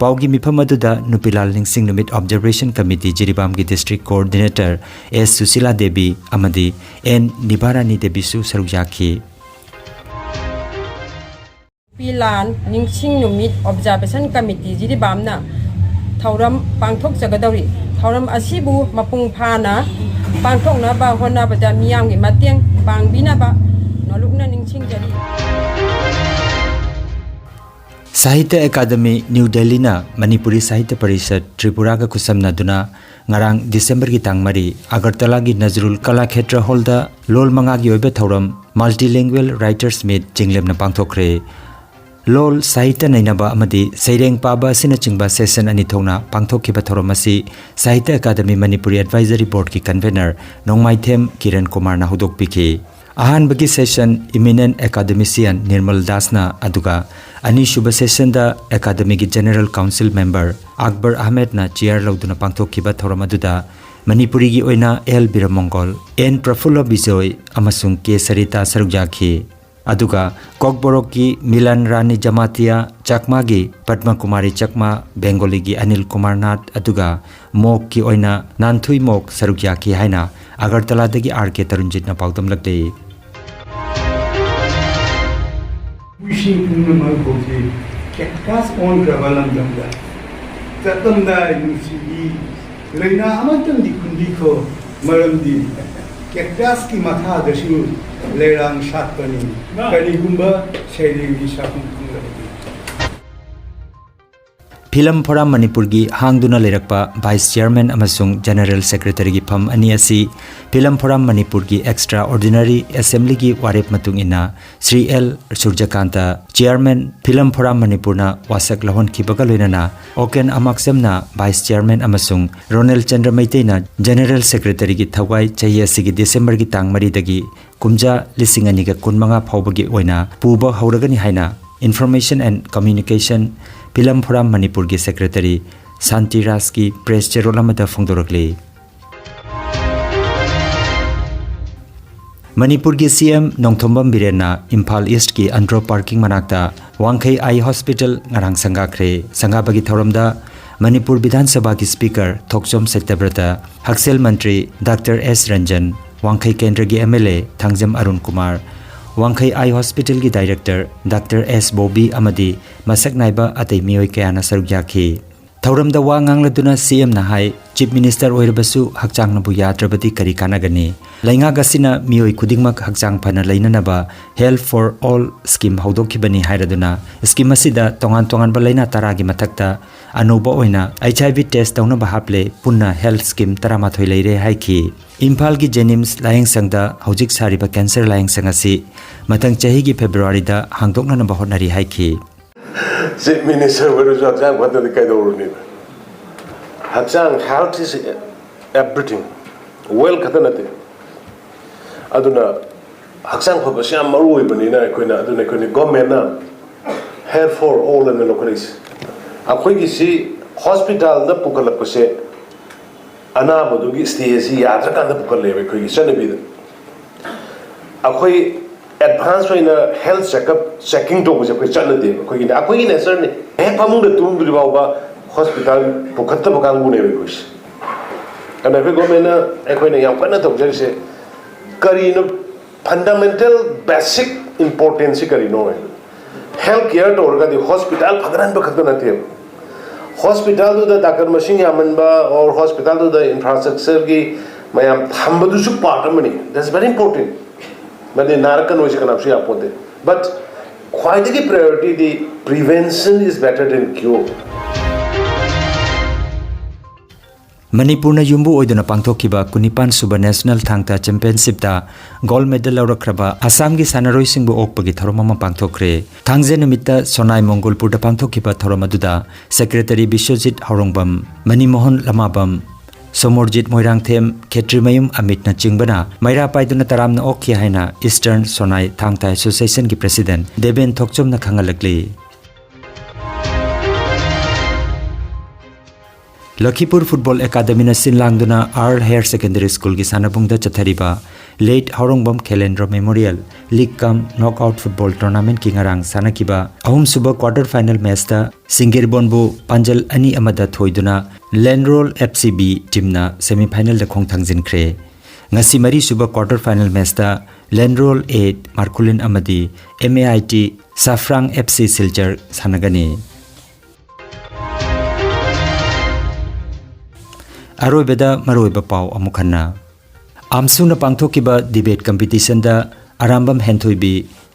ꯄꯥꯎꯒꯤ ꯃꯤꯐꯝ ꯑꯗꯨꯗ ꯅꯨꯄꯤ ꯂꯥꯜ ꯅꯤꯡꯁꯤꯡ ꯅꯨꯃꯤꯠ ꯑꯣꯕꯖꯔꯕꯦꯁꯟ ꯀꯃꯤꯇꯤ ꯖꯤꯔꯤꯕꯥꯝꯒꯤ ꯗꯤꯁꯇ꯭ꯔꯤꯛ ꯀꯣꯑꯣꯔꯗꯤꯅꯦꯇꯔ ꯑꯦꯁ ꯁꯨꯁꯤꯂꯥ ꯗꯦꯕꯤ ꯑꯃꯗꯤ ꯑꯦꯟ ꯅꯤꯚꯥꯔꯥꯅꯤ ꯗꯦꯕꯤꯁꯨ ꯁꯔꯨꯛ ꯌꯥꯈꯤ꯫ ꯅꯨꯄꯤ ꯂꯥꯟ ꯅꯤꯡꯁꯤꯡ ꯅꯨꯃꯤꯠ ꯑꯣꯕꯖꯥꯔꯕꯦꯁꯟ ꯀꯃꯤꯇꯤ ꯖꯤꯔꯤꯕꯥꯝꯅ ꯊꯧꯔꯝ ꯄꯥꯡꯊꯣꯛꯆꯒꯗꯧꯔꯤ꯫ ꯊꯧꯔꯝ ꯑꯁꯤꯕꯨ ꯃꯄꯨꯡ ꯐꯥꯅ ꯄꯥꯡꯊꯣꯛꯅꯕ ꯍꯣꯠꯅꯕꯗ ꯃꯤꯌꯥꯝꯒꯤ ꯃꯇꯦꯡ ꯄꯥꯡꯕꯤꯅꯕ ꯅꯣꯂꯨꯛꯅ ꯅꯤꯡꯁꯤꯡꯖꯔꯤ꯫ ꯁꯥꯍꯤꯇ꯭ꯌ ꯑꯦꯀꯥꯗꯃꯤ ꯅ꯭ꯌꯨ ꯗꯦꯜꯂꯤꯅ ꯃꯅꯤꯄꯨꯔꯤ ꯁꯥꯍꯤꯇ꯭ꯌ ꯄꯔꯤꯁꯠ ꯇ꯭ꯔꯤꯄꯨꯔꯥꯒ ꯈꯨꯠꯁꯝꯅꯗꯨꯅ ꯉꯔꯥꯡ ꯗꯤꯁꯦꯝꯕꯔꯒꯤ ꯇꯥꯡ ꯃꯔꯤ ꯑꯒꯔꯇꯂꯥꯒꯤ ꯅꯖꯔꯨꯜ ꯀꯂꯥꯈꯦꯇ꯭ꯔ ꯍꯣꯜꯗ ꯂꯣꯜ ꯃꯉꯥꯒꯤ ꯑꯣꯏꯕ ꯊꯧꯔꯝ Multilingual Writers Meet ꯆꯤꯡꯂꯦꯝꯅ ꯄꯥꯡꯊꯣꯛꯈ꯭ꯔꯦ꯫ ꯂꯣꯜ, ꯁꯥꯍꯤꯇ꯭ꯌ ꯅꯩꯅꯕ ꯑꯃꯗꯤ ꯁꯩꯔꯦꯡ ꯄꯥꯕ ꯑꯁꯤꯅꯆꯤꯡꯕ ꯁꯦꯁꯟ ꯑꯅꯤ ꯊꯣꯛꯅ ꯄꯥꯡꯊꯣꯛꯈꯤꯕ ꯊꯧꯔꯝ ꯑꯁꯤ ꯁꯥꯍꯤꯇ꯭ꯌ ꯑꯦꯀꯥꯗꯃꯤ ꯃꯅꯤꯄꯨꯔꯤ ꯑꯦꯗꯚꯥꯏꯖꯔꯤ ꯕꯣꯔꯗꯀꯤ ꯀꯟꯚꯦꯅꯔ ꯅꯣꯡꯃꯥꯏꯊꯦꯝ ꯀꯤꯔꯟ ꯀꯨꯃꯥꯔꯅ ꯍꯧꯗꯣꯛꯄꯤꯈꯤ꯫ ꯑꯍꯥꯟꯕꯒꯤ session eminent academician ꯅꯤꯔꯃꯜ ꯗꯥꯁꯅ, ꯑꯗꯨꯒ ꯑꯅꯤꯁꯨꯕ sessionꯗ Academyꯒꯤ General Council member Akbar ꯑꯍꯃꯦꯗꯅ chair ꯂꯧꯗꯨꯅ ꯄꯥꯡꯊꯣꯛꯈꯤꯕ ꯊꯧꯔꯝ ꯑꯗꯨꯗ ꯃꯅꯤꯄꯨꯔꯤꯒꯤ ꯑꯣꯏꯅ ꯑꯦꯜ ꯕꯤꯔꯃꯪꯒꯣꯜ, ꯑꯦꯟ ꯄ꯭ꯔꯐꯨꯜꯂ ꯕꯤꯖꯣꯏ ꯑꯃꯁꯨꯡ ꯀꯦ ꯁꯔꯤꯇꯥ ꯁꯔꯨꯛ ꯌꯥꯈꯤ꯫ ꯑꯗꯨꯒ ꯀꯣꯛꯕꯣꯔꯣꯛꯀꯤ ꯃꯤꯂꯟ ꯔꯥꯅꯤ ꯖꯃꯥꯇꯤꯌꯥ, ꯆꯥꯛꯃꯥꯒꯤ ꯄꯗꯃ ꯀꯨꯃꯥꯔꯤ ꯆꯥꯛꯃꯥ, ꯕꯦꯡꯒꯣꯂꯤꯒꯤ ꯑꯅꯤꯜ ꯀꯨꯃꯥꯔ ꯅꯥꯊ, ꯑꯗꯨꯒ ꯃꯣꯛꯀꯤ ꯑꯣꯏꯅ ꯅꯥꯟꯊꯨꯏ ꯃꯣꯛ ꯁꯔꯨꯛ ꯌꯥꯈꯤ ꯍꯥꯏꯅ ꯑꯒꯔꯇꯂꯥꯗꯒꯤ ꯑꯥꯔ ꯀꯦ ꯇꯔꯨꯟꯖꯤꯠꯅ ꯄꯥꯎꯗꯝꯂꯛꯂꯤ꯫ ꯃꯤꯁꯤꯡ ꯄꯨꯝꯅꯃꯛ ꯍꯧꯖꯤꯛ cactus ꯑꯣꯟꯈ꯭ꯔꯕ ꯂꯝꯗꯝꯗ ꯆꯠꯂꯝꯗꯥꯏ ꯅꯨꯡꯁꯤꯕꯤ ꯂꯩꯅꯥ ꯑꯃꯇꯪꯗꯤ ꯈꯨꯟꯕꯤꯈꯣ, ꯃꯔꯝꯗꯤ cactusꯀꯤ ꯃꯈꯥꯗꯁꯨ ꯂꯩꯔꯥꯡ ꯁꯥꯠꯄꯅꯤ, ꯀꯔꯤꯒꯨꯝꯕ ꯁꯩꯔꯦꯡꯒꯤ ꯁꯥꯐꯝ ꯈꯪꯂꯕꯗꯤ꯫ ꯐꯤꯂꯝ ꯐꯣꯔꯝ ꯃꯅꯤꯄꯨꯔꯒꯤ ꯍꯥꯡꯗꯨꯅ ꯂꯩꯔꯛꯄ vice chairman ꯑꯃꯁꯨꯡ general secretaryꯒꯤ ꯐꯝ ꯑꯅꯤ ꯑꯁꯤ ꯐꯤꯂꯝ ꯐꯣꯔꯝ ꯃꯅꯤꯄꯨꯔꯒꯤ extraordinary assemblyꯒꯤ ꯋꯥꯔꯦꯞ ꯃꯇꯨꯡ ꯏꯟꯅ Shri L Surajkanta, chairman, film forum ꯃꯅꯤꯄꯨꯔꯅ ꯋꯥꯁꯛ ꯂꯧꯍꯟꯈꯤꯕꯒ ꯂꯣꯏꯅꯅ ꯑꯣꯀꯦꯟ ꯑꯃꯥꯛꯆꯝꯅ vice chairman ꯑꯃꯁꯨꯡ ꯔꯣꯅꯦꯜ ꯆꯟꯗ꯭ꯔ ꯃꯩꯇꯩꯅ general secretaryꯒꯤ ꯊꯧꯒꯥꯏ ꯆꯍꯤ ꯑꯁꯤꯒꯤ ꯗꯤꯁꯦꯝꯕꯔꯒꯤ ꯇꯥꯡ ꯃꯔꯤꯗꯒꯤ ꯀꯨꯝꯖꯥ ꯂꯤꯁꯤꯡ ꯑꯅꯤꯒ ꯀꯨꯟꯃꯉꯥ ꯐꯥꯎꯕꯒꯤ ꯑꯣꯏꯅ ꯄꯨꯕ ꯍꯧꯔꯒꯅꯤ ꯍꯥꯏꯅ Information and Communication film forum ꯃꯅꯤꯄꯨꯔꯒꯤ secretary ꯁꯥꯟꯇꯤ ꯔꯥꯖꯀꯤ press ꯆꯦꯔꯣꯜ ꯑꯃꯗ ꯐꯣꯡꯗꯣꯔꯛꯂꯤ꯫ ꯃꯅꯤꯄꯨꯔꯒꯤ ꯁꯤ ꯑꯦꯝ ꯅꯣꯡꯊꯣꯝꯕꯝ ꯕꯤꯔꯦꯟꯅ ꯏꯝꯐꯥꯜ ꯏꯁ꯭ꯠꯀꯤ ꯑꯟꯗ꯭ꯔꯣ ꯄꯥꯔꯀꯤꯡ ꯃꯅꯥꯛꯇ ꯋꯥꯡꯈꯩ ꯑꯥꯏ ꯍꯣꯁꯄꯤꯇꯥꯜ ꯉꯔꯥꯡ ꯁꯪꯒꯥꯈ꯭ꯔꯦ꯫ ꯁꯪꯒꯥꯕꯒꯤ ꯊꯧꯔꯝꯗ ꯃꯅꯤꯄꯨꯔ ꯕꯤꯙꯥꯟ ꯁꯚꯥꯒꯤ ꯁ꯭ꯄꯤꯀꯔ ꯊꯣꯛꯆꯣꯝ ꯁꯇ꯭ꯌꯕ꯭ꯔꯇ, ꯍꯛꯁꯦꯜ ꯃꯟꯇ꯭ꯔꯤ ꯗꯥꯛꯇꯔ ꯑꯦꯁ ꯔꯟꯖꯟ, ꯋꯥꯡꯈꯩ ꯀꯦꯟꯗ꯭ꯔꯒꯤ M L A Thangjam Arun Kumar, Wangkhei I ꯍꯣꯁꯄꯤꯇꯥꯜꯒꯤ ꯗꯥꯏꯔꯦꯛꯇꯔ ꯗꯥꯛꯇꯔ ꯑꯦꯁ ꯕꯣꯕꯤ ꯑꯃꯗꯤ ꯃꯁꯛ ꯅꯥꯏꯕ ꯑꯇꯩ ꯃꯤꯑꯣꯏ ꯀꯌꯥꯅ ꯁꯔꯨꯛ ꯌꯥꯈꯤ꯫ ꯊꯧꯔꯝꯗ ꯋꯥ ꯉꯥꯡꯂꯗꯨꯅ ꯁꯤ ꯑꯦꯝꯅ ꯍꯥꯏ, ꯆꯤꯐ ꯃꯤꯅꯤꯁꯇꯔ ꯑꯣꯏꯔꯕꯁꯨ ꯍꯛꯆꯥꯡꯅꯕꯨ ꯌꯥꯗ꯭ꯔꯕꯗꯤ ꯀꯔꯤ ꯀꯥꯟꯅꯒꯅꯤ? ꯂꯩꯉꯥꯛ ꯑꯁꯤꯅ ꯃꯤꯑꯣꯏ ꯈꯨꯗꯤꯡꯃꯛ ꯍꯛꯆꯥꯡ ꯐꯅ ꯂꯩꯅꯅꯕ Health for All scheme ꯍꯧꯗꯣꯛꯈꯤꯕꯅꯤ ꯍꯥꯏꯔꯗꯨꯅ, scheme ꯑꯁꯤꯗ ꯇꯣꯉꯥꯟ ꯇꯣꯉꯥꯟꯕ ꯂꯩꯅꯥ ꯇꯔꯥꯒꯤ ꯃꯊꯛꯇ ꯑꯅꯧꯕ ꯑꯣꯏꯅ H I V test ꯇꯧꯅꯕ ꯍꯥꯞꯂꯦ, ꯄꯨꯟꯅ health scheme ꯇꯔꯥꯃꯥꯊꯣꯏ ꯂꯩꯔꯦ ꯍꯥꯏꯈꯤ꯫ ꯏꯝꯐꯥꯜꯒꯤ ꯖꯦꯅꯤꯝꯁ ꯂꯥꯌꯦꯡꯁꯪꯗ ꯍꯧꯖꯤꯛ ꯁꯥꯔꯤꯕ cancer ꯂꯥꯌꯦꯡꯁꯪ ꯑꯁꯤ ꯃꯊꯪ ꯆꯍꯤꯒꯤ ꯐꯦꯕ꯭ꯔꯨꯋꯥꯔꯤꯗ ꯍꯥꯡꯗꯣꯛꯅꯅꯕ ꯍꯣꯠꯅꯔꯤ ꯍꯥꯏꯈꯤ꯫ ꯆꯤꯐ ꯃꯤꯅꯤꯁꯇꯔ ꯑꯣꯏꯔꯁꯨ ꯍꯛꯆꯥꯡ ꯐꯠꯇꯗꯤ ꯀꯩꯗꯧꯔꯨꯅꯤ? ꯍꯛꯆꯥꯡ, health is everything, wealth ꯈꯛꯇ ꯅꯠꯇꯦ꯫ ꯑꯗꯨꯅ ꯍꯛꯆꯥꯡ ꯐꯕꯁꯤ ꯌꯥꯝ ꯃꯔꯨ ꯑꯣꯏꯕꯅꯤꯅ ꯑꯩꯈꯣꯏꯅ, ꯑꯗꯨꯅ ꯑꯩꯈꯣꯏꯅ ꯒꯣꯔꯃꯦꯟꯅ Hair for All ꯑꯅ ꯂꯧꯈꯠꯂꯛꯏꯁꯦ꯫ ꯑꯩꯈꯣꯏꯒꯤꯁꯤ ꯍꯣꯁꯄꯤꯇꯥꯜꯗ ꯄꯨꯈꯠꯂꯛꯄꯁꯦ ꯑꯅꯥꯕꯗꯨꯒꯤ ꯁ꯭ꯇꯦꯖꯁꯤ ꯌꯥꯗ꯭ꯔꯀꯥꯟꯗ ꯄꯨꯈꯠꯂꯛꯑꯦꯕ ꯑꯩꯈꯣꯏꯒꯤ ꯆꯠꯅꯕꯤꯗ꯫ ꯑꯩꯈꯣꯏ ꯑꯦꯗꯚꯥꯟꯁ ꯑꯣꯏꯅ ꯍꯦꯜꯊ ꯆꯦꯛꯑꯞ, ꯆꯦꯛꯀꯤꯡ ꯇꯧꯕꯁꯦ ꯑꯩꯈꯣꯏ ꯆꯠꯅꯗꯦꯕ꯫ ꯑꯩꯈꯣꯏꯒꯤꯅꯦ, ꯑꯩꯈꯣꯏꯒꯤ ꯅꯦꯆꯔꯅꯤ꯫ ꯍꯦꯛ ꯐꯃꯨꯡꯗ ꯇꯨꯝꯗ꯭ꯔꯤ ꯐꯥꯎꯕ ꯍꯣꯁꯄꯤꯇꯥꯜ ꯄꯨꯈꯠꯇꯕ ꯀꯥꯡꯕꯨꯅꯦꯕ ꯑꯩꯈꯣꯏꯁꯦ꯫ ꯑꯗ ꯑꯩꯈꯣꯏ ꯒꯣꯔꯃꯦꯟꯅ, ꯑꯩꯈꯣꯏꯅ ꯌꯥꯝ ꯀꯟꯅ ꯇꯧꯖꯔꯤꯁꯦ ꯀꯔꯤꯅꯣ? ꯐꯟꯗꯥꯃꯦꯟꯇꯦꯜ ꯕꯦꯁꯤꯛ ꯏꯝꯄꯣꯔꯇꯦꯟꯁꯁꯤ ꯀꯔꯤꯅꯣ? ꯍꯦꯜꯊ ꯀꯦꯌꯔ ꯇꯧꯔꯒꯗꯤ ꯍꯣꯁꯄꯤꯇꯥꯜ ꯐꯒꯠꯍꯟꯕ ꯈꯛꯇ ꯅꯠꯇꯦꯕ꯫ ꯍꯣꯁꯄꯤꯇꯥꯜꯗꯨꯗ ꯗꯥꯛꯇꯔ ꯃꯁꯤꯡ ꯌꯥꯝꯍꯟꯕ, or ꯍꯣꯁꯄꯤꯇꯥꯜꯗꯨꯗ ꯏꯟꯐ꯭ꯔꯥꯁ꯭ꯇ꯭ꯔꯛꯆꯔꯒꯤ ꯃꯌꯥꯝ ꯊꯝꯕꯗꯨꯁꯨ ꯄꯥꯔꯠ ꯑꯃꯅꯤ꯫ That's very important. ꯃꯗꯤ ꯅꯥꯔꯛꯀꯅꯣꯏꯁꯤ ꯀꯅꯥꯝꯁꯨ ꯌꯥꯄꯣꯟꯇꯦ꯫ But ꯈ꯭ꯋꯥꯏꯗꯒꯤ ꯄ꯭ꯔꯥꯏꯌꯣꯔꯤꯇꯤꯗꯤ prevention is better than cure. ꯃꯅꯤꯄꯨꯔꯅ ꯌꯨꯝꯕꯨ ꯑꯣꯏꯗꯨꯅ ꯄꯥꯡꯊꯣꯛꯈꯤꯕ ꯀꯨꯟꯅꯤꯄꯥꯟ ꯁꯨꯕ ꯅꯦꯁꯅꯦꯜ ꯊꯥꯡ ꯇꯥ ꯆꯦꯝꯄꯤꯌꯟꯁꯤꯞꯇ ꯒꯣꯜꯗ ꯃꯦꯗꯜ ꯂꯧꯔꯛꯈ꯭ꯔꯕ ꯑꯁꯥꯝꯒꯤ ꯁꯥꯟꯅꯔꯣꯏꯁꯤꯡꯕꯨ ꯑꯣꯛꯄꯒꯤ ꯊꯧꯔꯝ ꯑꯃ ꯄꯥꯡꯊꯣꯛꯈ꯭ꯔꯦ꯫ ꯊꯥꯡꯖ ꯅꯨꯃꯤꯠꯇ ꯁꯣꯅꯥꯏ ꯃꯣꯡꯒꯣꯜꯄꯨꯔꯗ ꯄꯥꯡꯊꯣꯛꯈꯤꯕ ꯊꯧꯔꯝ ꯑꯗꯨꯗ ꯁꯦꯀ꯭ꯔꯦꯇꯔꯤ ꯕꯤꯁ꯭ꯋꯖꯤꯠ ꯍꯥꯎꯔꯣꯡꯕꯝ, ꯃꯅꯤꯃꯣꯍꯟ ꯂꯃꯥꯕꯝ, ꯁꯣꯃꯣꯔꯖꯤꯠ ꯃꯣꯏꯔꯥꯡꯊꯦꯝ, ꯈꯦꯇ꯭ꯔꯤꯃꯌꯨꯝ ꯑꯃꯤꯠꯅꯆꯤꯡꯕꯅ ꯃꯩꯔꯥ ꯄꯥꯏꯗꯨꯅ ꯇꯔꯥꯝꯅ ꯑꯣꯛꯈꯤ ꯍꯥꯏꯅ ꯏꯁꯇꯔꯟ ꯁꯣꯅꯥꯏ ꯊꯥꯡ ꯇꯥ ꯑꯦꯁꯣꯁꯤꯌꯦꯁꯟꯒꯤ ꯄ꯭ꯔꯦꯁꯤꯗꯦꯟꯠ ꯗꯦꯕꯦꯟ ꯊꯣꯛꯆꯣꯝꯅ ꯈꯪꯍꯜꯂꯛꯂꯤ꯫ ꯂꯈꯤꯄꯨꯔ ꯐꯨꯠꯕꯣꯜ ꯑꯦꯀꯥꯗꯃꯤꯅ ꯁꯤꯟ ꯂꯥꯡꯗꯨꯅ ꯑꯥꯔ ꯍꯥꯌꯔ ꯁꯦꯀꯦꯟꯗꯔꯤ ꯁ꯭ꯀꯨꯜꯒꯤ ꯁꯥꯟꯅꯕꯨꯡꯗ ꯆꯠꯊꯔꯤꯕ ꯂꯦꯠ ꯍꯥꯎꯔꯣꯡꯕꯝ ꯈꯦꯂꯦꯟꯗ꯭ꯔꯣ ꯃꯦꯃꯣꯔꯤꯌꯦꯜ ꯂꯤꯒ ꯀꯝ ꯅꯣꯛ ꯑꯥꯎꯠ ꯐꯨꯠꯕꯣꯜ ꯇꯣꯔꯅꯥꯃꯦꯟꯠꯀꯤ ꯉꯔꯥꯡ ꯁꯥꯟꯅꯈꯤꯕ ꯑꯍꯨꯝꯁꯨꯕ ꯀ꯭ꯋꯥꯔꯇꯔ ꯐꯥꯏꯅꯦꯜ ꯃꯦꯆꯇ ꯁꯤꯡꯒꯤꯔꯕꯣꯟꯕꯨ ꯄꯥꯟꯖꯜ ꯑꯅꯤ ꯑꯃꯗ ꯊꯣꯏꯗꯨꯅ ꯂꯦꯟꯔꯣꯜ ꯑꯦꯐ ꯁꯤ ꯕꯤ ꯇꯤꯝꯅ ꯁꯦꯃꯤꯐꯥꯏꯅꯦꯜꯗ ꯈꯣꯡ ꯊꯥꯡꯖꯤꯟꯈ꯭ꯔꯦ꯫ ꯉꯁꯤ ꯃꯔꯤꯁꯨꯕ ꯀ꯭ꯋꯥꯔꯇꯔ ꯐꯥꯏꯅꯦꯜ ꯃꯦꯆꯇ ꯂꯦꯟꯔꯣꯜ ꯑꯦ ꯃꯥꯔꯀꯨꯂꯤꯟ ꯑꯃꯗꯤ M A I T Saphrang F C Silchar ꯁꯥꯟꯅꯒꯅꯤ꯫ ꯑꯔꯣꯏꯕꯗ ꯃꯔꯨꯑꯣꯏꯕ ꯄꯥꯎ ꯑꯃꯨꯛ ꯍꯟꯅ꯫ ꯑꯥꯝꯁꯨꯅ ꯄꯥꯡꯊꯣꯛꯈꯤꯕ ꯗꯤꯕꯦꯠ ꯀꯝꯄꯤꯇꯤꯁꯟꯗ ꯑꯔꯥꯝꯕꯝ ꯍꯦꯟꯊꯣꯏꯕꯤ,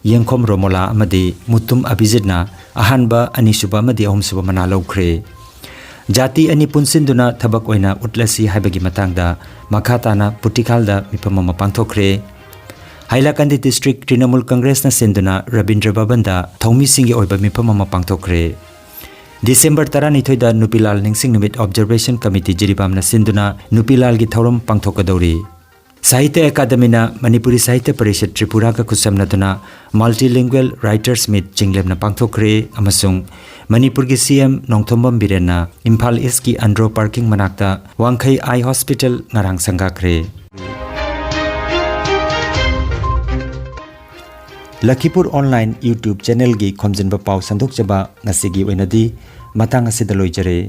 ꯌꯦꯡꯈꯣꯝ ꯔꯣꯃꯣꯂꯥ ꯑꯃꯗꯤ ꯃꯨꯇꯨꯝ ꯑꯕꯤꯖꯤꯠꯅ ꯑꯍꯥꯟꯕ, ꯑꯅꯤꯁꯨꯕ ꯑꯃꯗꯤ ꯑꯍꯨꯝꯁꯨꯕ ꯃꯅꯥ ꯂꯧꯈ꯭ꯔꯦ꯫ ꯖꯥꯇꯤ ꯑꯅꯤ ꯄꯨꯟꯁꯤꯟꯗꯨꯅ ꯊꯕꯛ ꯑꯣꯏꯅ ꯎꯠꯂꯁꯤ ꯍꯥꯏꯕꯒꯤ ꯃꯇꯥꯡꯗ ꯃꯈꯥ ꯇꯥꯅ ꯄꯨꯇꯤꯈꯥꯜꯗ ꯃꯤꯐꯝ ꯑꯃ ꯄꯥꯡꯊꯣꯛꯈ꯭ꯔꯦ꯫ ꯍꯥꯏꯂꯥꯀꯟꯗꯤ ꯗꯤꯁꯇ꯭ꯔꯤꯛ ꯇ꯭ꯔꯤꯅꯃꯨꯜ ꯀꯪꯒ꯭ꯔꯦꯁꯅ ꯁꯤꯟꯗꯨꯅ ꯔꯕꯤꯟꯗ꯭ꯔ ꯚꯕꯟꯗ ꯊꯧꯃꯤꯁꯤꯡꯒꯤ ꯑꯣꯏꯕ ꯃꯤꯐꯝ ꯑꯃ ꯄꯥꯡꯊꯣꯛꯈ꯭ꯔꯦ꯫ ꯗꯤꯁꯦꯝꯕꯔ ꯇꯔꯥꯅꯤꯊꯣꯏꯗ ꯅꯨꯄꯤꯂꯥꯜ ꯅꯤꯡꯁꯤꯡ ꯅꯨꯃꯤꯠ ꯑꯣꯕꯖꯔꯕꯦꯁꯟ ꯀꯃꯤꯇꯤ ꯖꯤꯔꯤꯕꯥꯝꯅ ꯁꯤꯟꯗꯨꯅ ꯅꯨꯄꯤꯂꯥꯜꯒꯤ ꯊꯧꯔꯝ ꯄꯥꯡꯊꯣꯛꯀꯗꯧꯔꯤ꯫ ꯁꯥꯍꯤꯇ꯭ꯌ ꯑꯦꯀꯥꯗꯃꯤꯅ ꯃꯅꯤꯄꯨꯔꯤ ꯁꯥꯍꯤꯇ꯭ꯌ ꯄꯔꯤꯁꯠ ꯇ꯭ꯔꯤꯄꯨꯔꯥꯒ ꯈꯨꯠꯁꯝꯅꯗꯨꯅ Multilingual Writers Meet ꯆꯤꯡꯂꯦꯝꯅ ꯄꯥꯡꯊꯣꯛꯈ꯭ꯔꯦ ꯑꯃꯁꯨꯡ ꯃꯅꯤꯄꯨꯔꯒꯤ ꯁꯤ ꯑꯦꯝ ꯅꯣꯡꯊꯣꯝꯕꯝ ꯕꯤꯔꯦꯟꯅ ꯏꯝꯐꯥꯜ ꯏꯁꯀꯤ ꯑꯟꯗ꯭ꯔꯣ ꯄꯥꯔꯀꯤꯡ ꯃꯅꯥꯛꯇ ꯋꯥꯡꯈꯩ ꯑꯥꯏ ꯍꯣꯁꯄꯤꯇꯥꯜ ꯉꯔꯥꯡ ꯁꯪꯒꯥꯈ꯭ꯔꯦ꯫ ꯂꯈꯤꯄꯨꯔ ꯑꯣꯟꯂꯥꯏꯟ YouTube ꯆꯦꯅꯦꯜꯒꯤ ꯈꯣꯝꯖꯤꯟꯕ ꯄꯥꯎ ꯁꯟꯗꯣꯛꯆꯕ ꯉꯁꯤꯒꯤ ꯑꯣꯏꯅꯗꯤ ꯃꯇꯥꯡ ꯑꯁꯤꯗ ꯂꯣꯏꯖꯔꯦ꯫